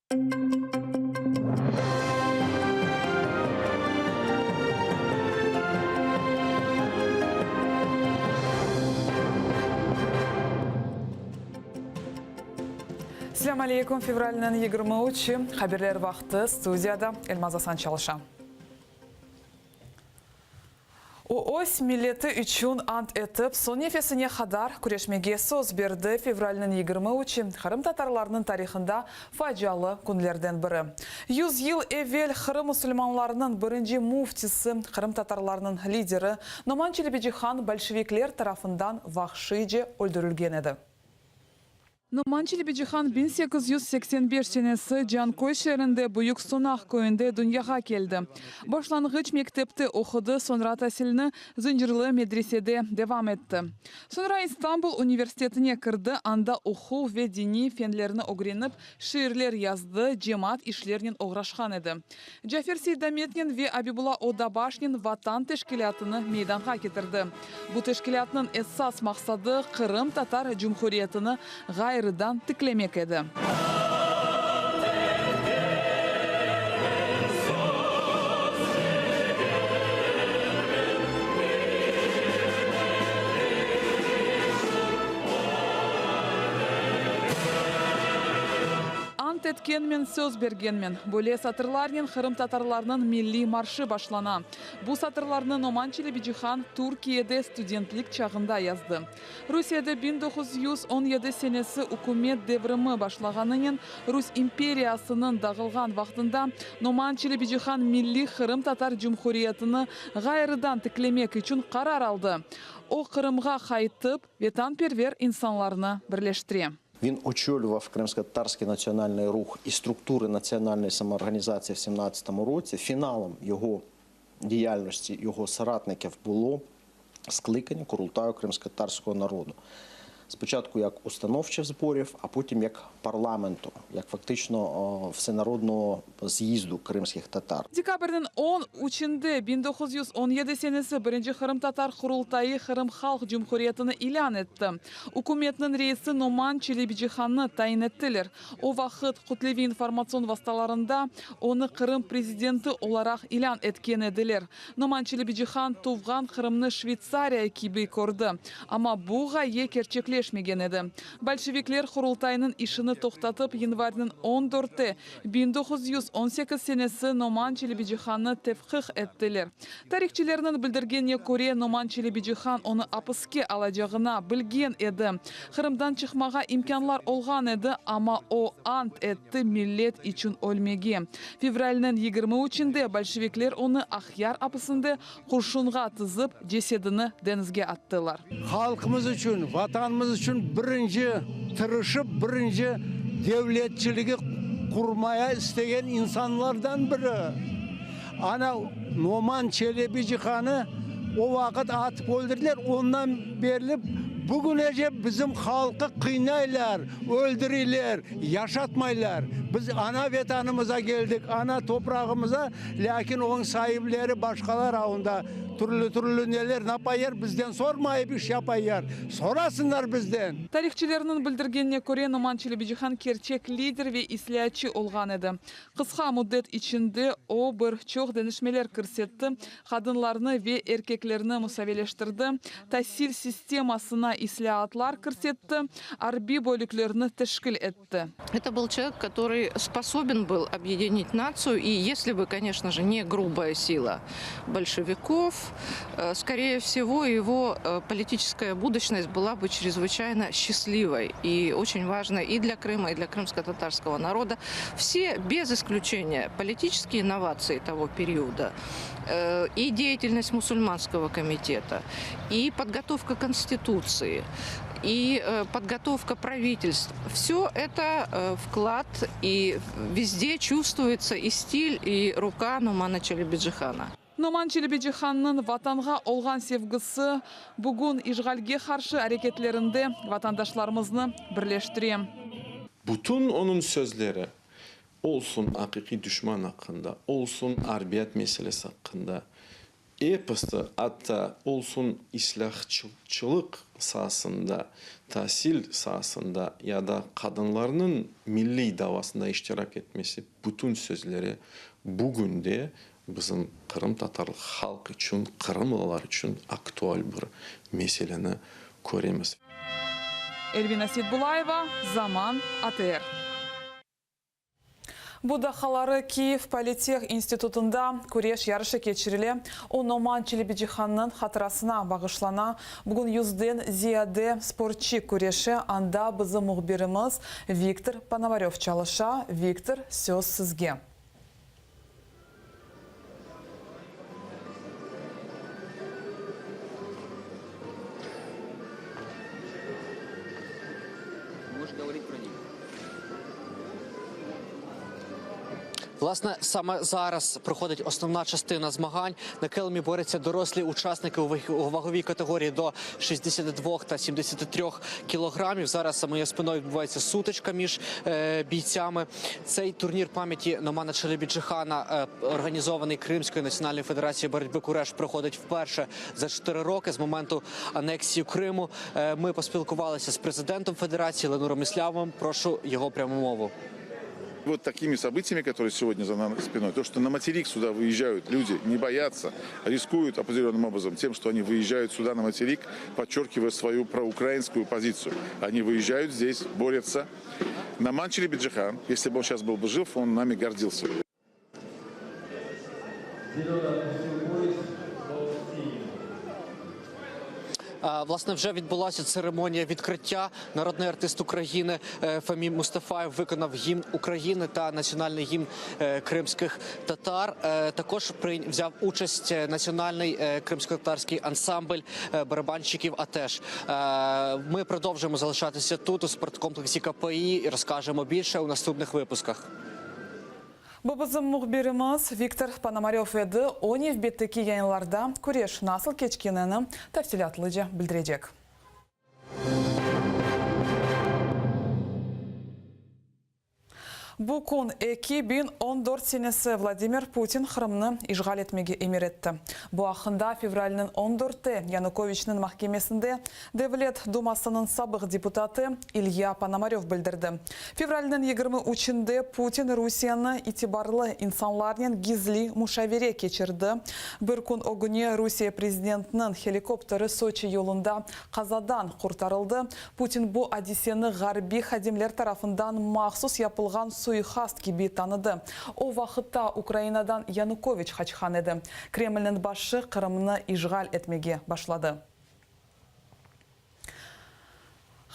Selâm aleyküm, fevralniñ 23-i, haberler vaqtı, studiyada Elmaz Asan çalışa. O, öz milleti içün ant etip, soñ nefesine qadar küreşmege söz berdi. Fevralniñ 23-i, qırımtatarlarnıñ tarihında facialı künlerden biri. 100 yıl evel Qırım musulmanlarınıñ birinci müftisi, qırımtatarlarnıñ lideri Noman Çelebicihan bolşevikler tarafından vahşiyce öldürilgen edi. Noman Çelebicihan 1885 senesi Canköy şeerinde Büyük Sonaq köyünde dünyağa keldi. Başlanğıç mektepte oqudı, soñra tasilni Zıncırlı medresede devam etti. Soñra İstanbul universitetine kirdi, anda uquq ve diniy fenlerni ögrenip, şiirler yazdı, cemaat işlernen oğraşqan edi. Cafer Seydametnen ve Abibulla Odabaşnen Vatan teşkilâtını meydanğa ketirdi. Bu teşkilâtnıñ esas maqsadı Qırımtatar Cumhuriyetini ğayrıdan tiklemek edi. Ant etkenmen, söz bergenmen. Böyle satırlarnen qırımtatarlarnıñ milliy marşı başlana. Bu satırlarnı Noman Çelebicihan Türkiyede studentlik çağında yazdı. Rusiyede 1917 senesi ükümet devrimi başlağanınen Rus imperiyasınıñ dağılğan vaqtında Noman Çelebicihan milliy qırımtatar cumhuriyetini ğayrıdan tiklemek içün qarar aldı. O, Qırımğa qaytıp, vetanperver insanlarnı birleştire. Він очолював кримськотатарський національний рух і структури національної самоорганізації в 17-му році. Фіналом його діяльності, його соратників було скликання Курултаю кримськотатарського народу. Спочатку як установчих зборів, а потім як парламенту, як фактично всенародного з'їзду кримських татар. Dekabrniñ 13-nde 1917 senesi birinci Qırımtatar Qurultayı Qırım Halq Cumhuriyetini ilân etti. Ükümetniñ reisi Noman Çelebicihannı tayin ettiler. O vaqıt kütleviy informatsion vastalarında onı Qırım prezidenti olaraq ilân etken ediler. Noman Çelebicihan tuvğan Qırımnı Şveytsariya kibi kördi. Amma bu ğaye kerçekleşmegen edi. Bolşevikler Qurultaynıñ işini toqtatıp, yanvarniñ 14-i, 1918 senesi Noman Çelebicihannı tevqif ettiler. Tarihçilerniñ bildirgenine köre, Noman Çelebicihan onı apiske alacağına bilgen edi. Qırımdan çıqmağa imkânlar olğan edi, amma o ant etti millet içün ölmege. Fevralniñ 23-inde bolşevikler onı Aqyar apisinde qurşunğa tizip, cesedini deñizge attılar. Halqımız içün, Vatanımız içün birinci tırışıp, birinci devletçiligi qurmaya istegen insanlardan biri. Ana Noman Çelebicihanı o vaqıt atıp öldürdiler, ondan berli bugünece bizim halqı qıynaylar, öldüreyler, yaşatmaylar. Biz ana Vetanımıza keldik, ana toprağımıza, lâkin onıñ saipleri başqalar avında türlü-türlü neler napayar, bizden sormayıp iş yapayar. Sorasınlar bizden! Tarihçilerniñ bildirgenine köre, Noman Çelebicihan kerçek lider ve islâatçı olğan edi. Qısqa müddet içinde o, bir çoq deñişmeler kirsetti, qadınlarnı ve erkeklerni musaviyleştirdi, tasil sistemasına islâatlar kirsetti, arbiy bölüklerni teşkil etti. Это был человек, который способен был объединить нацию, и если бы, конечно же, не грубая сила большевиков, скорее всего, его политическая будущность была бы чрезвычайно счастливой и очень важной и для Крыма, и для крымско-татарского народа. Все, без исключения, политические инновации того периода, и деятельность мусульманского комитета, и подготовка Конституции, и подготовка правительств. Все это вклад, и везде чувствуется и стиль, и рука Нумана Челебиджихана. Noman Çelebicihannıñ Vatanğa olğan sevgisi bugün işğalge qarşı areketlerinde vatandaşlarımıznı birleştire. Bütün onıñ sözleri, olsun aqiqiy duşman aqqında, olsun arbiyat meselesi aqqında. Episi, atta olsun islâhçılıq saasında, tasil saasında ya da qadınlarnıñ milliy davasında iştirak etmesi, bütün sözleri bugün de bizim qırımtatar halq içün, qırımlılar içün aktual bir meseleni köremiz. Elvina Seitbulayeva, Zaman, ATR. Bu daqqaları Kiyev politeh institutında küreş yarışı keçirile. O, Noman Çelebicihannıñ hatırasına bağışlana. Bugün yüzden ziyade sportçı küreşe, anda bizim mühbirimiz Viktor Ponomarev çalışa. Viktor, söz sizge. Власне, саме зараз проходить основна частина змагань. На килимі борються дорослі учасники у ваговій категорії до 62 та 73 кілограмів. Зараз за моєю спиною відбувається сутичка між е, бійцями. Цей турнір пам'яті Номана Челебіджихана, е, організований Кримською національною федерацією боротьби куреш, проходить вперше за 4 роки з моменту анексії Криму. Е, ми поспілкувалися з президентом федерації Ленуром Іслямовим. Прошу його пряму мову. Вот такими событиями, которые сегодня за нами спиной, то, что на материк сюда выезжают люди, не боятся, рискуют определенным образом тем, что они выезжают сюда на материк, подчеркивая свою проукраинскую позицию. Они выезжают здесь, борются. Номан Челебиджихан, если бы он сейчас был бы жив, он нами гордился. Власне, вже відбулася церемонія відкриття. Народний артист України е, Фемі Мустафаєв виконав гімн України та національний гімн е, кримських татар. Е, також взяв участь національний кримсько-татарський ансамбль барабанщиків. АТЕШ. ми продовжуємо залишатися тут у спорткомплексі КПІ і розкажемо більше у наступних випусках. Bu bizim mühbirimiz Viktor Ponomarev edi. O, nevbetteki yayınlarda küreş nasıl keçkenini tafsilâtlıca bildirecek. Bu kün 2014 senesi Vladimir Putin Qırımnı işğal etmege emir etti. Bu aqqında fevralniñ on dörtte Yanukoviçniñ mahkemesinde Devlet Dumasınıñ sabıq deputatı İlya Ponomarev bildirdi. Fevralniñ yigirmi üçünde Putin Rusiyeni itibarlı insanlarnen gizli muşavere keçirdi. Bir kün ögüne Rusiye prezidentiniñ helikopteri Soçi yolunda qazadan qurtarıldı. Putin bu adiseni ğarbiy hadimler tarafından mahsus yapılğan suiqast kibi tanıdı. O vaqıtta Ukrainadan Yanukoviç qaçqan edi. Kremlniñ başı Qırımnı işğal etmege başladı.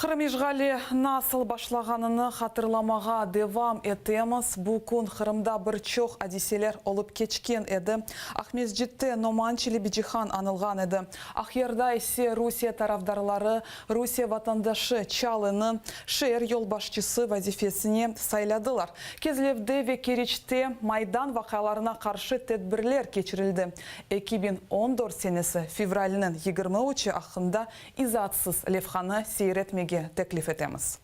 Qırım işğali nasıl başlağanını hatırlamağa devam etemiz. Bu kün Qırımda bir çoq adiseler olıp keçken edi. Aqmescitte Noman Çelebicihan añılğan edi. Aqyarda ise Rusiye tarafdarları Rusiye vatandaşı Çalını şeer yolbaşçısı vazifesine sayladılar. Kezlevde ve Keriçte Maydan vaqialarına qarşı tedbirler keçirildi. 2014 senesi fevralniñ 23-i aqqında izaatsız levhanı seyir etmege teklif etemiz.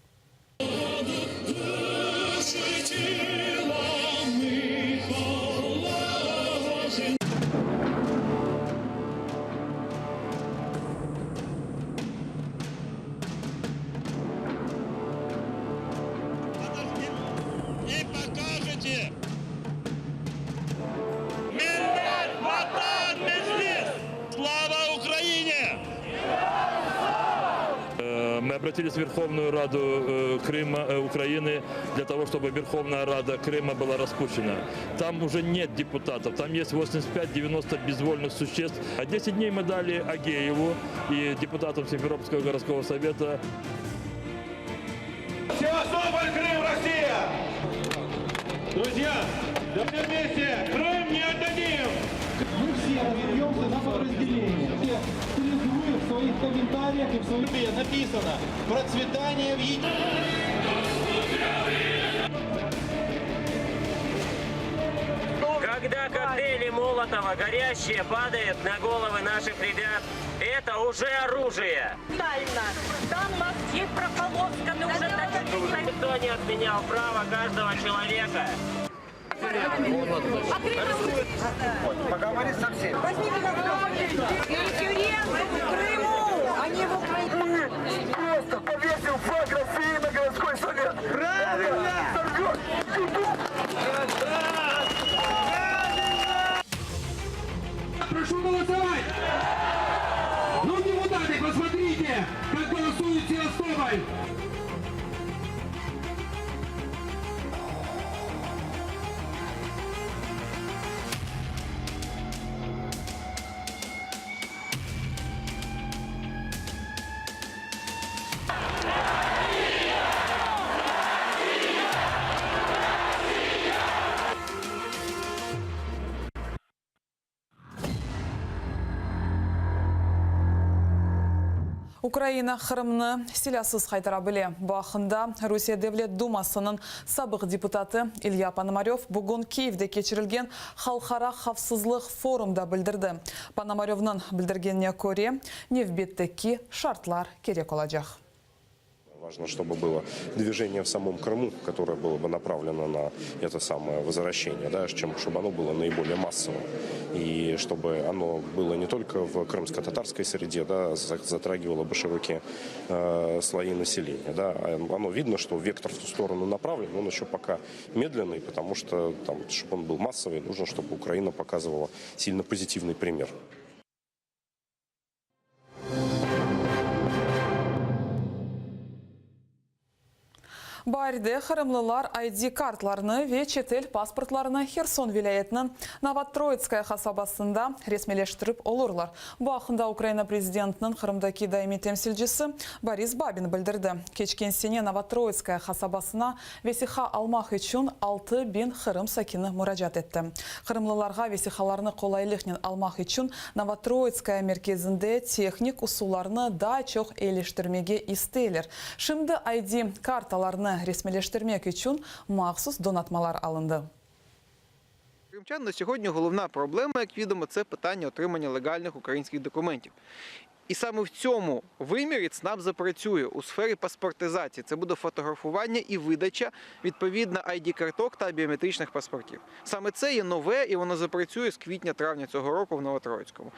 Millet, Vatan, Meclis! Slava Ukraine! Мы обратились в Верховную Раду Крыма, Украины для того, чтобы Верховная Рада Крыма была распущена. Там уже нет депутатов, там есть 85-90 безвольных существ. А 10 дней мы дали Агееву и депутатам Симферопольского городского совета. Севастополь, Крым, Россия! Друзья, давайте вместе! Крым не отдадим! Мы все разобьемся на подразделения. Все трезвы в своих комментариях и в своем... Написано «Процветание в Когда коктейли Молотова горящие падают на головы наших ребят, это уже оружие. Там мозги прополосканы уже. Никто не отменял право каждого человека. Ukraina Qırımnı silâsız qaytara bile. Bu aqqında Rusiye Devlet Dumasınıñ sabıq deputatı İlya Ponomarev bugün Kiyevde keçirilgen Halqara havfsızlıq forumda bildirdi. Ponomarevniñ bildirgenine köre, nevbetteki şartlar kerek olacaq. Важно, чтобы было движение в самом Крыму, которое было бы направлено на это самое возвращение, да, чем, чтобы оно было наиболее массовым. И чтобы оно было не только в крымско-татарской среде, да, затрагивало бы широкие э, слои населения. Да. Оно видно, что вектор в ту сторону направлен, он еще пока медленный, потому что, там, чтобы он был массовый, нужно, чтобы Украина показывала сильно позитивный пример. Baarde qırımlılar ID-kartlarını ve çetel pasportlarını Herson vilâyetiniñ Novotroitskoye qasabasında resmiyleştirip olurlar. Bu aqqında Ukraina prezidentiniñ Qırımdaki daimiy temsilcisi Boris Babin bildirdi. Keçken sene Novotroitskoye qasabasına Vesiqa almaq içün 6000 Qırım sakini muracaat etti. Qırımlılarğa vesiqalarnı qolaylıqnen almaq içün Novotroitskaya merkezinde tehnik usullarnı daa çoq eyiliştirmege isteyler. Şimdi ID kartalarnı resmiyleştirmek içün mahsus donatmalar alındı. Кримчан на сьогодні головна проблема, як відомо, це питання отримання легальних українських документів. І саме в цьому вимірі ЦНАП запрацює у сфері паспортизації. Це буде фотографування і видача відповідно ID-карток та біометричних паспортів. Саме це є нове і воно запрацює з квітня-травня цього року в Новотроїцькому.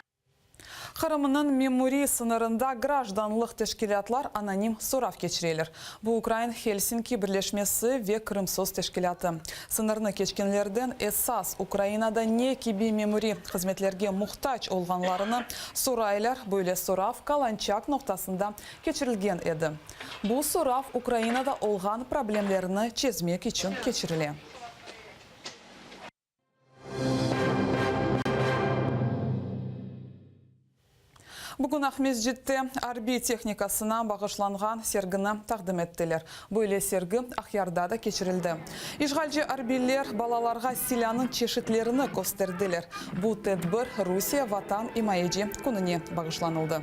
Qırımnıñ memuriy sıñırında grajdanlıq teşkilâtlar anonim sorav keçireler. Bu Ukrain Helsinki birleşmesi ve Krımsos teşkilâtı. Sıñırnı keçkenlerden esas Ukrainada ne kibi memuriy hızmetlerge muhtac olğanlarını soraylar, böyle sorav Kalançak noqtasında keçirilgen edi. Bu sorav Ukrainada olğan problemlerni çezmek içün keçirile. Bugün Aqmescitte arbiy tehnikasına bağışlanğan sergini taqdim ettiler. Böyle sergi Aqyarda da keçirildi. İşğalci arbiyler balalarğa silânıñ çeşitlerini kösterdiler. Bu tedbir Rusiye Vatan imayeci kününe bağışlanıldı.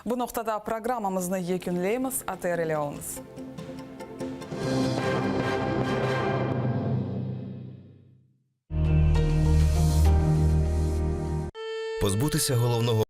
Bu noqtada programmamıznı yekünleymiz, ATR ile oluñız. Позбутися головного.